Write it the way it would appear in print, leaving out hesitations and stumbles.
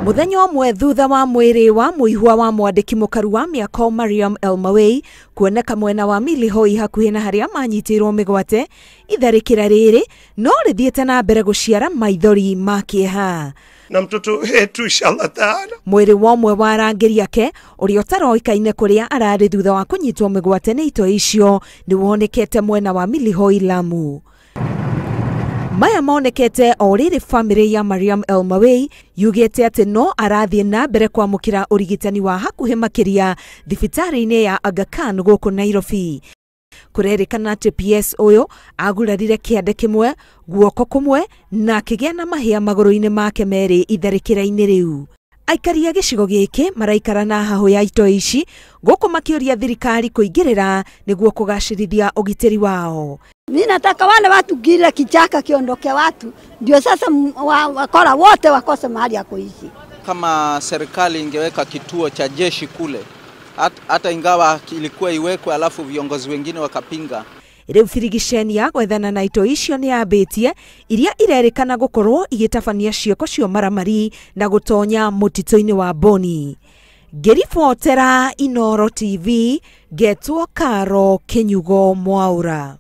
Mũthenya ũmwe thutha wa mwĩrĩ wa mũihwa wa mwandĩki mũkaru wa mĩako Mariam Elmawei kuoneka mwena wa Milihoi hakuhĩ na harĩa manyitĩirwo mĩgwate, itharĩkĩra rĩrĩ no rĩthiĩte na mbere gũciara maithori ma kĩeha. Na mtoto wetu inshallah taala. Mwĩrĩ wa ũmwe wa arangĩri ake ũrĩa ũtaroĩkaine kũrĩa ararĩ thutha wa kũnyitwo mĩgwate nĩ itoi icio nĩ wonekete mwena wa Milihoi, Lamu. Maya monekete o rĩrĩ bamĩrĩ ya Mariam Elmawei yugĩte atĩ no arathiĩ na mbere kwamũkĩra ũrigitani wa hakuhĩ makĩria thibitarĩ-inĩ ya Aga Khan gũkũ Nairobi. Kũrerĩkana atĩ PS ũyũ agurarire kĩande kĩmwe, guoko kũmwe na akĩgĩa na mahĩa magũrũ-inĩ make merĩ itharĩkĩra-inĩ rĩu. Aikari a gĩcigo gĩkĩ maraikara na hahũ ya itoi ici gũkũ makĩũria thirikari kũingĩrĩra nĩguo kũgacĩrithia ũgitĩri wao. Mimi nataka wale watu gila kichaka kiondoke watu ndio sasa wakora wote wakose mahali ya kuishi. Kama serikali ingeweka kituo cha jeshi kule, hata ingawa ilikuwa iwekwe alafu viongozi wengine wakapinga. Rĩu birigiceni ya gwethana na itoi icio nĩ yambĩtie iria irerĩkana gũkorwo igĩtabania ciĩko cia maramari na gũtonya mũtitũ-inĩ wa Boni. Ngĩribotera Inooro TV, ngetwo Karo Kĩnyugo Mwaura.